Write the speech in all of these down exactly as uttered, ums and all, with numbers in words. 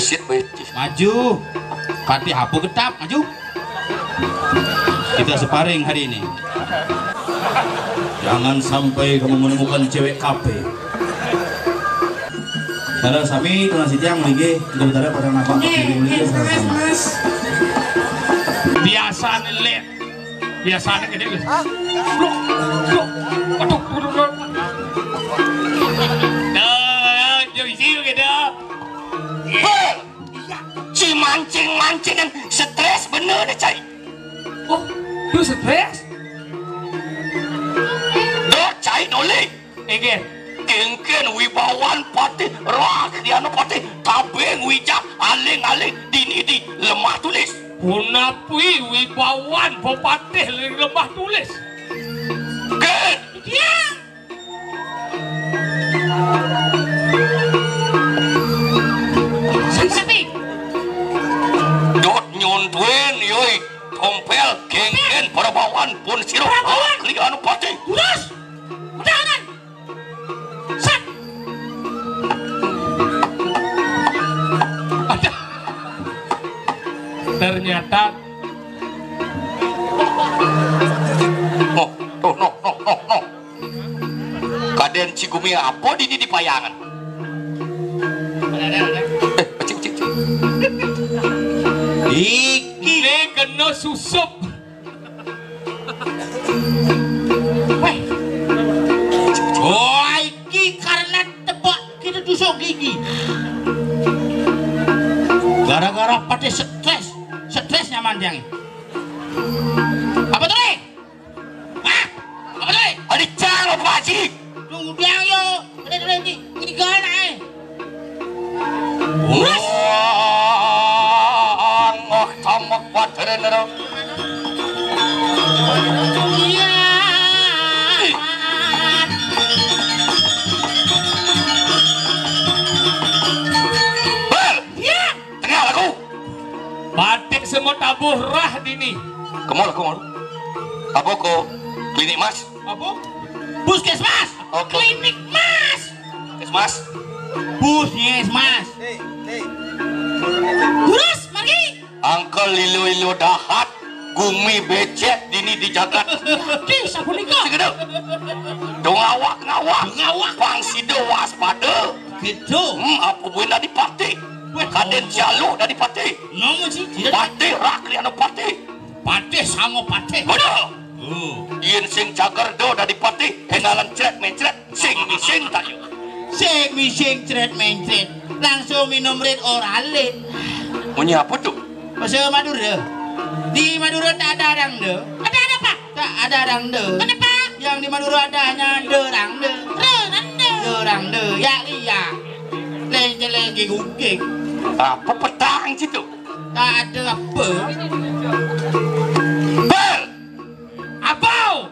Sit, weh. Maju. Patih apa getap? Maju. Kita sparring hari ini. Jangan sampai kamu menemukan cewek kafe. Kalau sami tunas sitiang lagi, kita bertanya pada nampak. Oke, oke, terus, sama-sama. Mas. Biasa ngelet. Biasanya gede, guys. Blok, blok. Waduh, waduh, waduh. Nah, jauh isi gitu. Hei, iya. Ci mancing-mancingan stres bener deh, cai. Oh, lu stres? Dok, cai nolih. Eger. Kengken wibawan patih, rak di anu patih, tabeng wijak, aling-aling, dini di lemah tulis. Punapi wibawan bupatih di lemah tulis. Ken. Iya. Sing sapi. Dot nyontuin, yoi. Tompel, kengken, parabawan, pun siro. Parabawan. Rak di anu patih. Terus. Udahan. Sat. Ada. Ternyata. Oh, oh, no, no, no, no. Kaden cigumi apa di di payangan? Eh, cik, cik, cik. Iki. Ini kena susup. Weh. Oh, iki karena tebak kita tusuk gigi. Gara-gara pada stres, stres nyaman dia. Apa tuh, eh? Hah? Apa tuh, eh? Ada cang apa sih? Tunggu dia yo. Ada tuh, eh. Tiga anak, eh. Wah, ngoh tamek paterén ro. Iya. Bel. Iya. Tengah lagu. Batik semut abuh rah dini. Kemol, kemol. Apa ko klinik mas? Apa? Puskesmas. Oke. Klinik mas. Puskesmas. Puskesmas. Hei, hei. Terus, mari. Angkel lilo-lilo dahat, gumi becek dini di jagat. Dih, sapunika. Sing gedhe. Dong awak-ngawak. Dong awak. Pang sida waspada. Gitu. Hmm, apa buin dadi patih? Weh, kaden jaluk dadi patih. Nomo sih? Patih rak liana patih. Patih sama patih. Bener. Oh. Yen sing cager do dadi patih, engalan cret mencret, sing mising tayo. Sing mising cret mencret, langsung minum red orale. Munyi apa tuh? Bahasa Madura. Di Madura tak ada orang do. Ada apa? Tak ada orang do. Kenapa? Yang di Madura ada hanya do orang do. Do orang do. Do orang do. Ya iya. Lenje-lenje guging. Apa petang situ? Tak ada apa. Bel! Apa?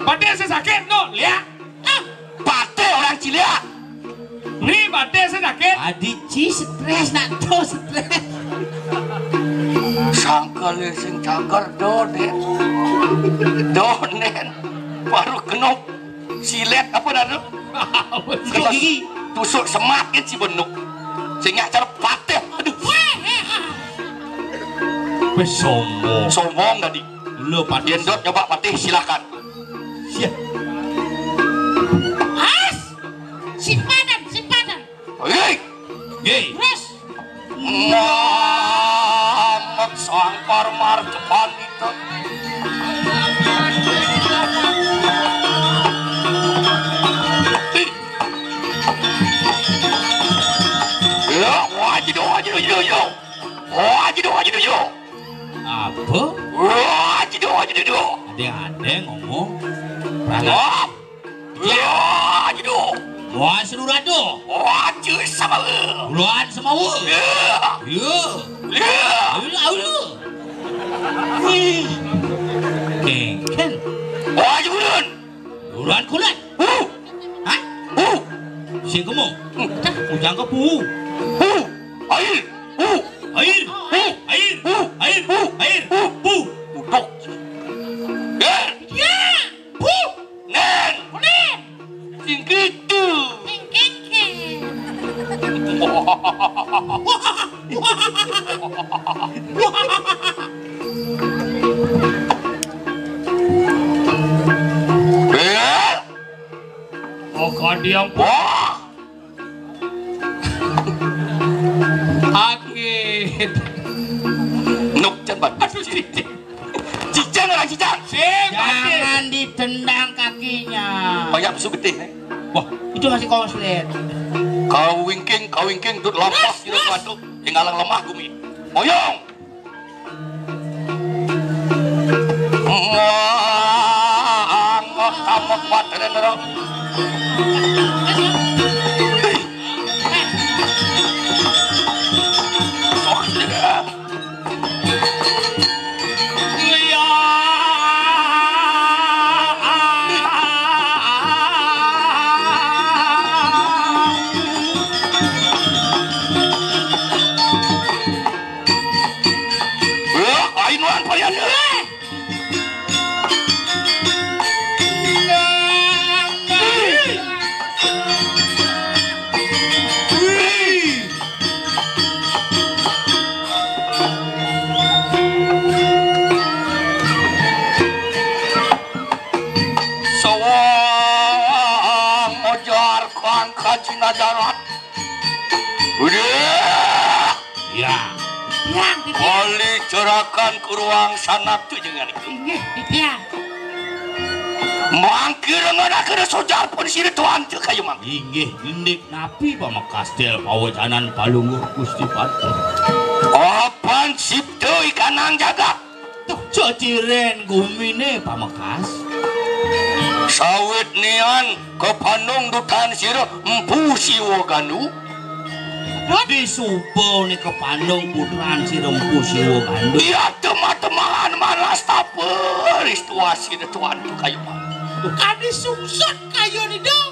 Patih sing sakit, no, liak. Ah, patih orang ciliak. Ni patih sing sakit. Adi ci stres nak to stres. Sangkal sing cager donen. Donen. Baru kenop. Silet apa dah tu? Tusuk gigi. Tusuk semat kan si benuk. Sehingga cara patih. Aduh. Weh, sombong. Sombong tadi. Lu patih. Yen dot nyoba patih, silakan. Siap. As! Simpanan, simpanan. Hei! Hei! Terus? Mamek sangkar martepandita. Hei! Ya, wajib, wajib, wajib, wajib. Wajib, wajib, wajib. Apa? Wah, jeduk, jeduk, jeduk. Ada-ada ngomong. Wah. Wah, jeduk. Wah, seru rado. Wah, je sama. Bulan semawa. Ya. Ya. Ya. Ayo, ayo. Wih. Kengken. Wah, je bulan. Bulan kulit. Hu. Hah? Hu. Sing kemo. Hmm. Dah, ujang ke pu. Hu. Air. Hu. Air. Hu. Air. Hu. Air. Hu. Air. Hu. Pu. Utok. Ger. Ya. Pu. Nen. Nen. Sing gitu. Sing kengkeng. Eh, oh, kadiang. Wah. Sakit. Nuk, can, Pak. Aduh, cicing. Cicing orang cicing. Sip, jangan ditendang kakinya. Banyak musuh getih, eh. Wah, itu masih konslet. Kawingking, kawingking, tut lampas, terus, terus. Batu, tinggalan lemah gumi. Moyong. Wah, angok tamok baterai nerok. Sok, tidak. Wah, ainuan payana. Sawang mojar kang kajina darat. Udah. Ya. Tiang, titiang. Bali cerakan ku ruang sanak tu jangan itu. Inggih, titiang. Mangkir ngena kena sojar pun sira tuan tu kayu mang. Inggih, indik napi pamekas tel pawacanan palungguh Gusti Patih. Apan sipta ikanang jagat. Tuh, ceciren gumine pamekas. Sawit nian kapanung dutan sira Empu Siwa Gandu. Disuba ne kapanung putran sira Empu Siwa Gandu. Iya, temah-temahan malas tapa ristuasi ne tuan tu kayu. Tuh, kadi sungsut kayu ni dong.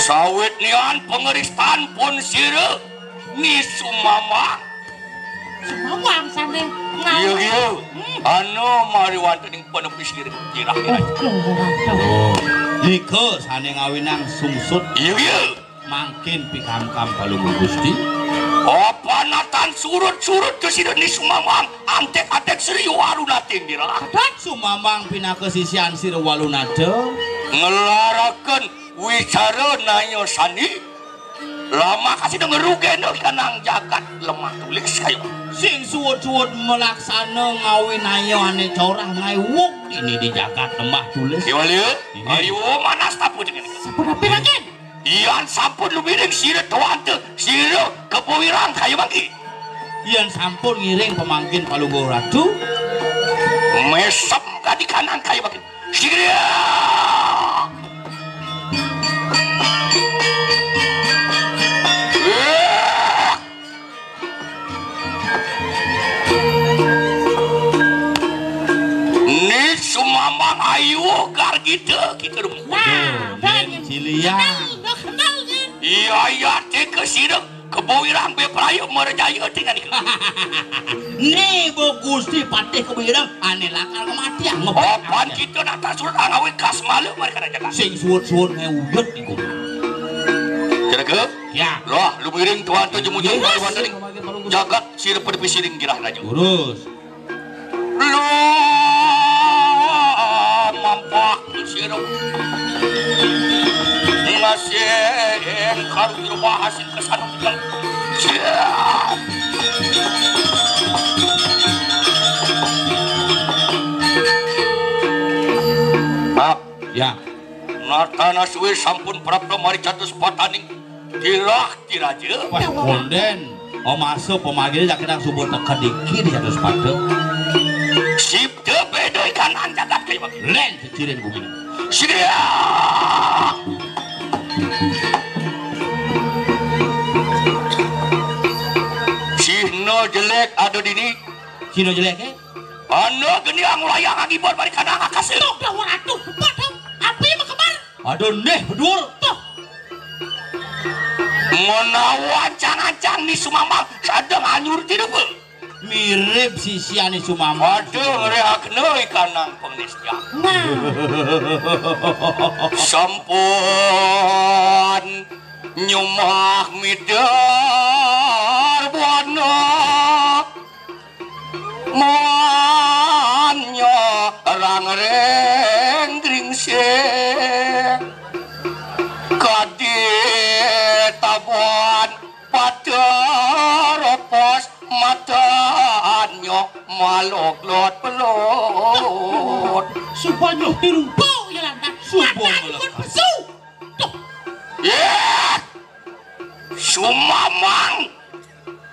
Sawit nian pangeristan pun sira Ni Sumamang. Sumamang sane. Iya, iya. Hmm. Anu mari wonten ing penepi sirah, sirah. Oh, nika sane ngawinang sungsut. Iya, iya. Mangkin pikamkam palungguh Gusti. Apa natan surut-surut ke sira Ni Sumamang, antek-antek Sri Walunating dirah. Sumamang pinaka sisian sira Walunata. Ngelaraken wicara naya sani. Lama kasih denger rugena kanang jagat lemah tulis kayu. Sing suwud-suwud melaksana ngawinaya ane corah ngae wuk ini di jagat lemah tulis. Iya, Walu. Inggih. Ayo, manas tapu dengan itu. Sapunapi, Raden? Yan sampun lumiring sira tuante, sira kepawirang kayu mangki. Yan sampun ngiring pamangkin palungguh ratu. Mesem kadi kanang kayu mangki. Sira. Ni Sumamang ayu gargita kita dulu. Nah, Aduh, dan Nen Cilian. Kenal, udah kenal, kan? Iya, iya, teka sira kebawirang be prayu merjaya tinggal ni. Ni bo Gusti Patih kebawirang ane lakar kematian. Oh, pan kita nak tak surat angawi kas malu mereka nak jaga. Sing suwut-suwut ngai uyut di gua. Kira ke? Ya. Lah, lumiring tuan tu jemujung. Yes. Kaliwan tadi. Jagat sira pada pisiring girah raja. Urus. Lah, mampak sira. Ngasih karu jero hasil kesana. Ya. Maaf. Ya. Natana suwe sampun prapta mari catus pataning tirah tiraja. Wah, konden. Omasa pamagil jakedang suba teka diki di catus pata. Sipta beda ikanan jagat kayu mangki. Len cicirin gumi. Sidia. Cihna jelek ada dini. Cihna jelek, eh? Ana geni anglayang agibon mari kanang akase. Tuh, dah waratu. Padahal api makebar. Aduh, neh, bedur. Tuh. Menawa ancang-ancang ni Sumamang sadang anyur tirupa. Mirip sisian ni Sumamang. Aduh, ngrehakna ikanang pangnistia. Nah. Sampun Nyumah mider buana, muannya rangreng gringsing. Kadi tabuan pada ropos matanya maloglot pelot. Suba nyuh tirumpau ya lantas. Suba mata melekat. Pesu. Tuh. Ya. Sumamang.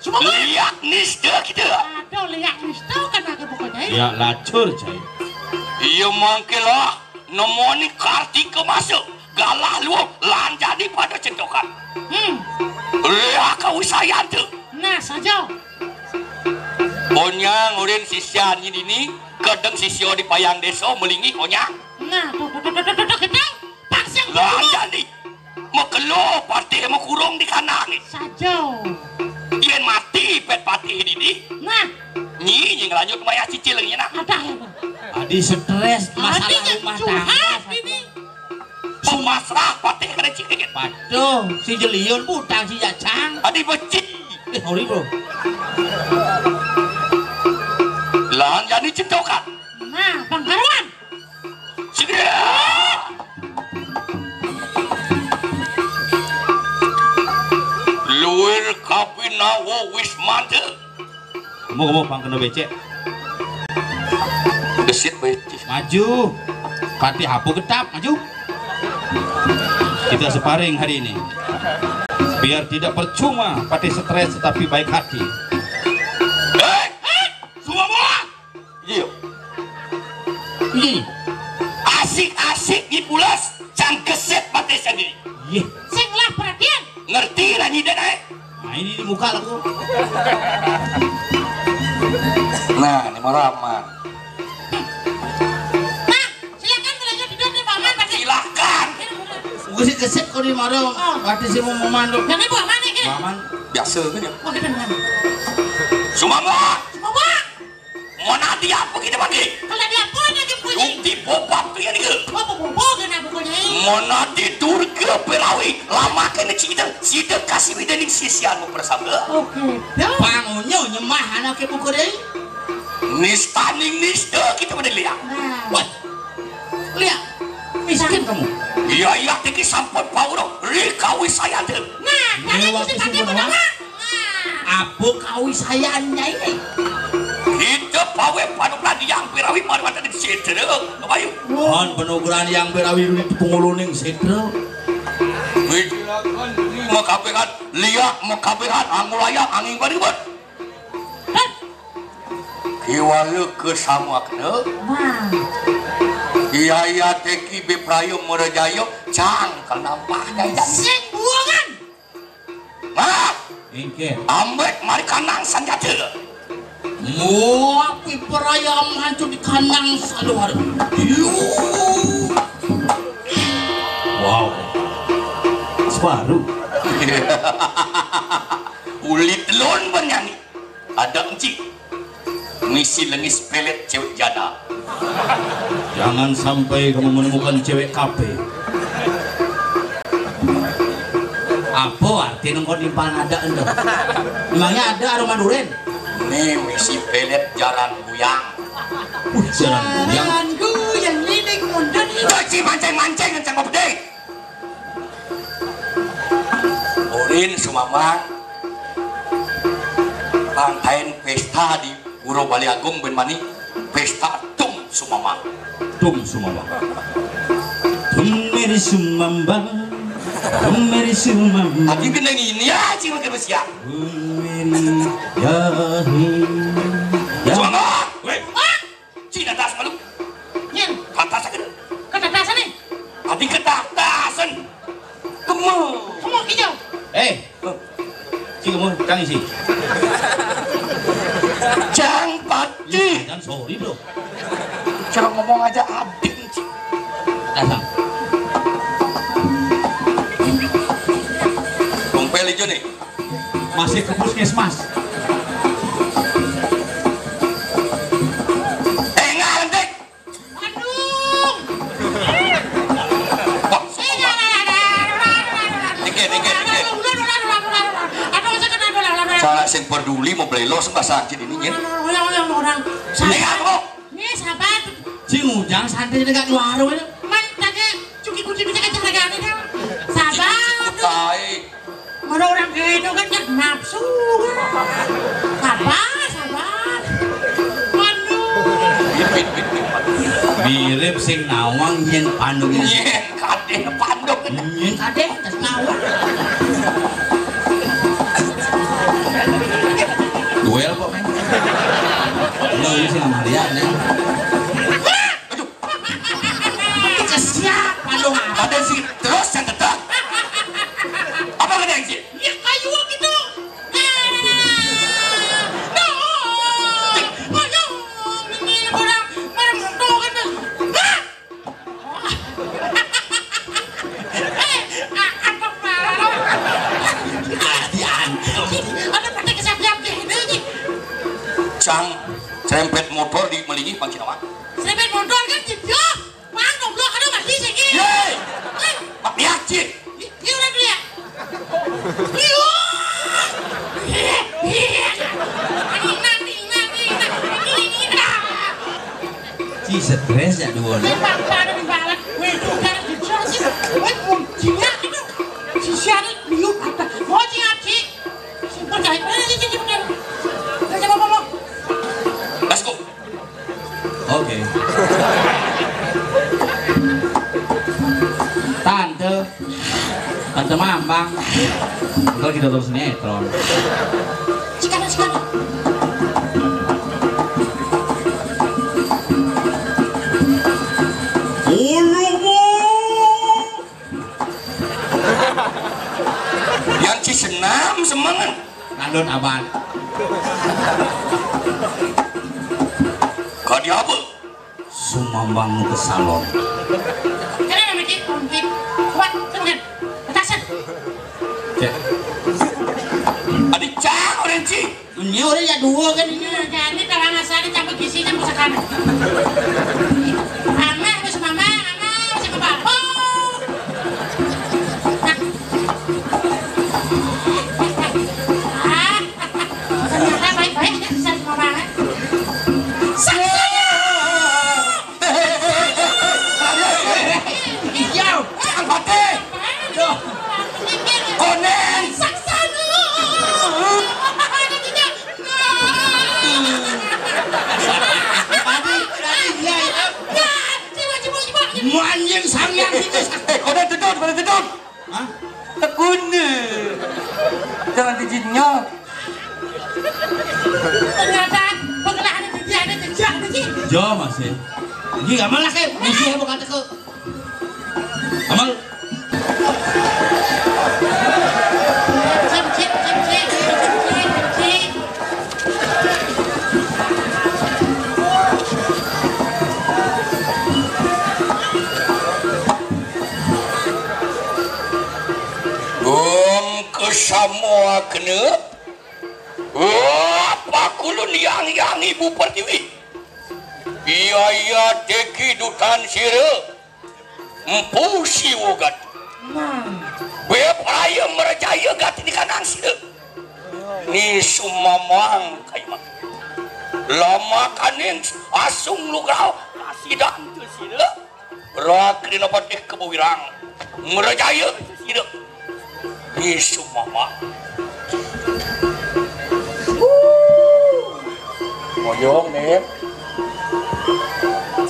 Sumamang. Liak nista kita. Aduh, liak nista kan aku pokoknya. Ya lacur cai. Iya mangkilah nemoni kartika masa galah luwung lan jadi pada centokan. Hmm. Liak kawisayan tu. Nah saja. Onyang urin sisian nyi dini kedeng sisio di payang desa melingi onyang. Nah, tuh tuh tuh tuh tuh tuh kita. Paksa. Lah jadi makelo patih makurung di kandang. Saja. Yen mati pet patih dini. Nah. Nyi nyi ngelanjut mayah cicil nyi nak. Ada. Adi stres masalah rumah tangga. Ini. Sumasrah patih kena cicil. Patuh si Jeliun butang si Jacang. Adi becik. Eh, sorry bro. Lahan jadi centokan. Nah, Bang Karwan. Segera. Luir kapinawa wismanta. Kamu kamu pang kena becek. Gesit becek. Maju. Patih apa getap maju. Kita sparring hari ini. Biar tidak percuma patih stres tetapi baik hati. Hei, hei, semua. Iya. Iya. Asik-asik dipulas cang geset mati sendiri. Iya. Sing lah perhatian. Ngerti lah nyiden ae. Nah, ini di muka aku. Nah, ini mah aman. Nah, silakan belajar duduk di paman pasti. Silakan. Gue sih geset kok di maro. Oh. Berarti sih mau memandu. Yang ibu aman nih, Ki? Aman. Biasa kan ya. Oh, gitu, aman. Sumama. Sumama. Monadi apa kita bagi? Kalau dia apa lagi puji? Bukti bobab tu ya nika. Oh, bobo kena bukunya. Monadi Durga Perawi lama kena cerita sida kasih widening sisian mu persabda. Oke. Dah. Pangunyo nyemah anak ke buku deh. Nistaning nista kita pada lihat. Nah. Wah. Lihat. Miskin kamu. Iya iya tiki sampun pauro. Rikawi saya tu. Nah, tadi kita pakai apa? Apa kawisayannya ini? Kita pawe panugrahan yang pirawi panugrahan di sedra. Ayo. Mohon panugrahan yang pirawi di penguluning sedra. Wih, makabehan liak makabehan angulayak angin baribut. Kiwala ke sama kena. Wah. Iya iya teki beprayo merejaya cang kang nampak dai. Sing buangan. Nah, ingkir. Ambek mari kanang sanjata. Muapi perayaan hancur di kanang saluar. Yuh. Wow. Separuh. Ulit lon bernyanyi. Ada encik. Misi lengis pelet cewek jana. Jangan sampai kamu menemukan cewek kafe. Apa arti nengkon timpal ada endo? Memangnya ada aroma duren? Ini misi pelet jaran guyang. Uh, jaran guyang. Jaran guyang ini kemudian ini. Wah, si mancing-mancing kencang gede. Urin sumamang. Pantain pesta di Pura Bali Agung ben mani pesta tum sumamang. Tum sumamang. Tum meri sumambang. Tum meri sumambang. Tapi kena ini ya cing makan siang. Tum meri ya he. Ya. Sumamang. Weh. Cina tas malu. Nyen. Kata sakit. Kata tas nih. Tapi kata tasan. Kemu. Kemu hijau. Eh. Ci kamu cang isi. Cang pati. Jangan sorry bro. Cara ngomong aja abing ci. Datang. Dompel hijau nih. Masih ke puskesmas. Eh, enggak, Lentik. Aduh. Wah. Dikit, dikit. Sing peduli mau beli lo sing bahasa anjir ini nyen. Orang, orang, orang. Ini aku. Ini sabar. Sing Ujang santai dekat di warung itu. Man tadi cuci kunci bisa aja lagi kan. Sabar. Tai. Ada orang kayak itu kan nafsu. Sabar, sabar. Waduh. Mirip sing nawang nyen pandung. Nyen kadé pandung. Nyen kadé terus nawang. Duel kok, Meng. Lo ini sih sama Rian, ya. Aduh. Kesiap, aduh. Ada sih terus yang tetap. Apa kena sih? Ya, kayu gitu. Aduh. Aduh. Ini orang, orang motor kan. Ah! Eh, a-, apa mau? Kasihan. Ada pakai kesapian deh ini. Cang, serempet motor di Melingi, Bang Cinawan. Serempet motor kan, Cip, yo. Bang, goblok, ada mati sih, Ki. Yeay. Eh. Mak lihat, Cip. Iya, udah, iya. Iya. Iya, iya. Ini, ini, ini, ini, ini, ini. Ci stres ya dua nih. Weh, kuncinya itu. Si siaran liur apa? Mau ci, ci. Simpen kayak, eh, ci, ci, ci, bener. Udah, coba ngomong. Let's go. Oke. Tante, Tante Mambang. Ntar kita terus sinetron. Sekarang, sekarang. Ulu, Bu. Yang Cisenam semangat. Nandon aban. Kadi apa? Sumambang ke salon. Kenapa, Miki? Mungkin. Kuat, kan? Petasan. Ya. Ada cang orang, Ci. Ini orang ya dua kan ini. Nah, jadi kalau nggak salah campur gizi, campur sekarang. Mama, terus mama, mama, sama bapak. Nah, ternyata baik-baik, dia bisa semua banget. Iya, jangan pakai. Loh. Konen. Saksana. Tadi, tadi, iya, iya. Manjing sangyang itu. Eh, konen tedun, konen tedun. Hah? Tekun. Jangan dijinnya. Ternyata pengenalan dia ada jejak, ada jejak. Jo masih. Ini amal lah, kayak misi apa kata kau? Amal. Cip, cip, cip, cip, cip, cip, cip. Gom kesamoakna, apa kulun yang-yang Ibu Pertiwi? Biaya teki dutan sira, Empu Siwa Gati. Nah. Baya praya mrejaya gati di kanang sira. Ni sumamang kayuh mati. Lamakaning asung lugrah kasidan tu sira. Rakrina patih kebawirang. Mrejaya sira. Ni sumamang. Moyong, Nin.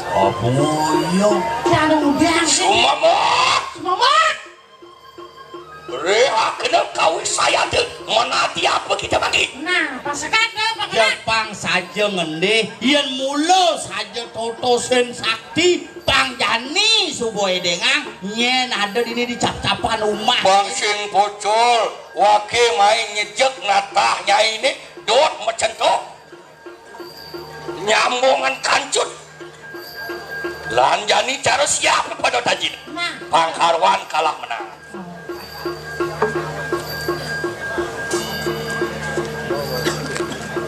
Apa moyong? Jangan udah sih. Sumamang. Sumamang. Rehakna kawisayada manati apa kita bagi. Nah, pasekat dah, pasekat. Jepang saja ngendih, yen mula saja totosin sakti, pang jani suba edengang, nyen ada dini di cap-capan umah. Bang Sin Pucul, wake main nyejek natah nyai ni, dot mecentok. Nyambungan kancut. Lan jani cara siap pada tajin. Nah. Pangharwan kalah menang.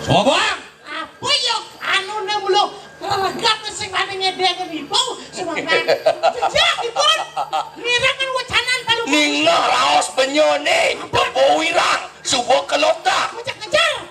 Sobat. Apa ya anu ne mulu relegap sing ane ngedeng ibu semangat. Jejak ipun. Ngirangan wacanan palu. Ningeh raos benyone. Apa? Bebawirang. Suba kelokah. Kejar, kejar.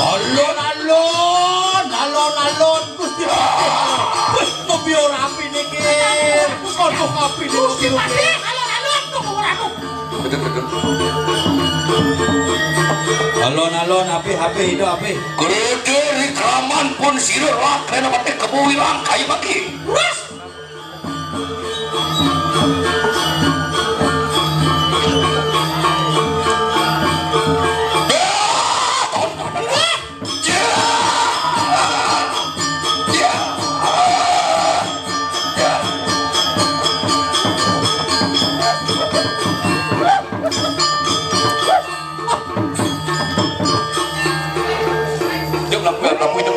Alon-alon, alon-alon, Gusti. Wis, nebi ora apik niki. Kodok apik niki. Gusti Patih, alon-alon, tunggu ora. Alon-alon, apik, apik, itu apik. Gerede rikraman pun sira rak kena mati kebu ilang kayu mati. Terus. Yuk, lampu, lampu itu.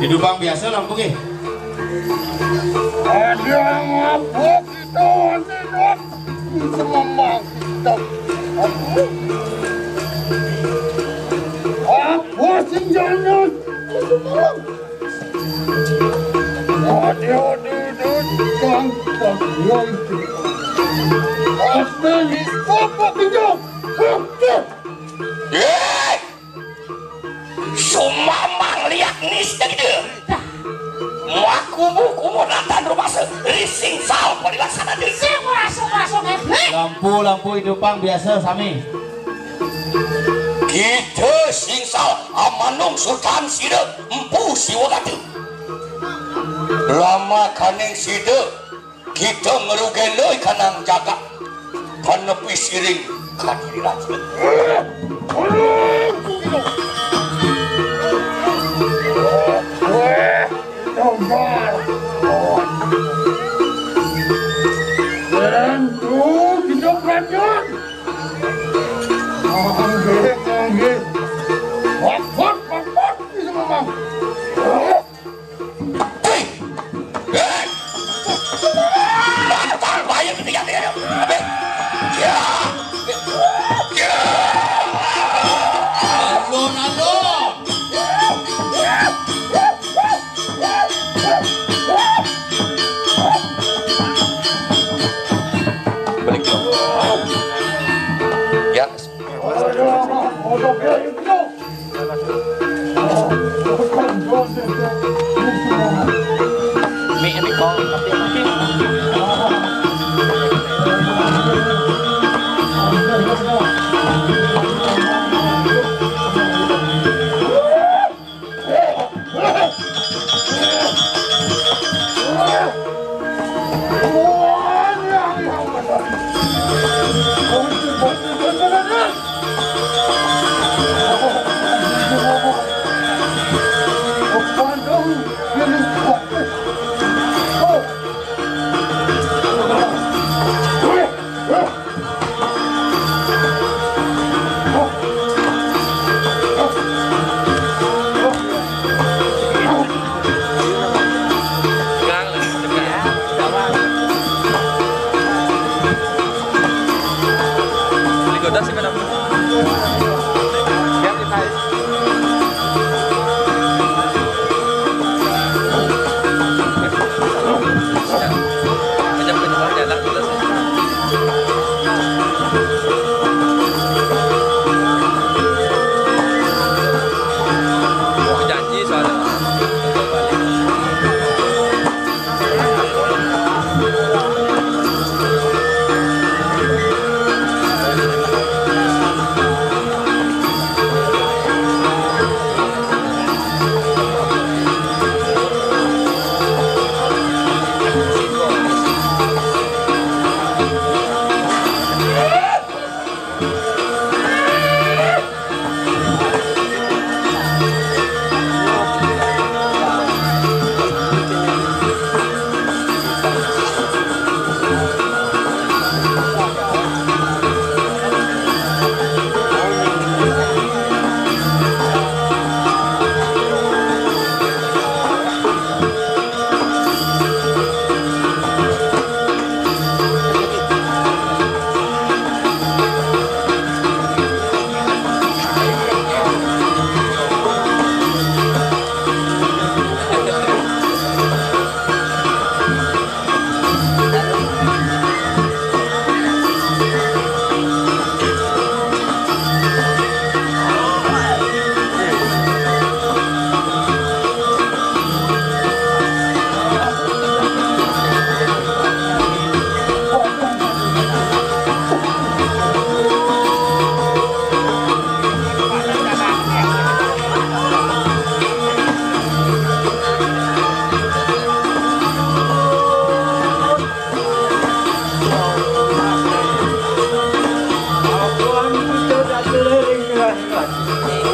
Hidup bang biasa lampu ke. Ada apa kita ini, Dok? Bisa memang kita. Apa sih jangan? Ode, ode, ode, kang, kang, woi. Apa ni? Apa kejap? Apa? Eh! Sumamang liak nis dagde. Makumu kumu natan rumasa rising sal padilaksana de. Sing ora sing ora sing. Lampu, lampu hidupang biasa sami. Kita singsal amanung Sultan sida empu siwa gatu. Lama kaning sida kita ngerugenda ikanang jagat. Panepi siring kadiri raja. Weh, coba. Dan tu kita beranjak. Nggih, nggih. Wapot, wapot, bisa memang. Hei! Hei! Lantar bayar ketika dia. Ya! Ya! Alon, alon. Balik. Ya. Udah sih, kenapa? Biar kita ajak ke luar jalan, udah sih. Janji soalnya.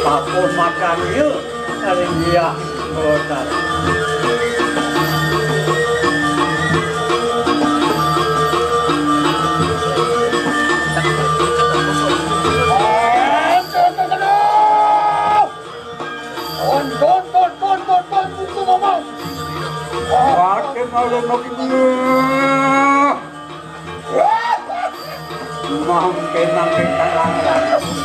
Apa makan ieu? Aling dia, botak. Don, don, don, don, don, don, don, don, don. Pakai malu nak dia. Mangke nang kita.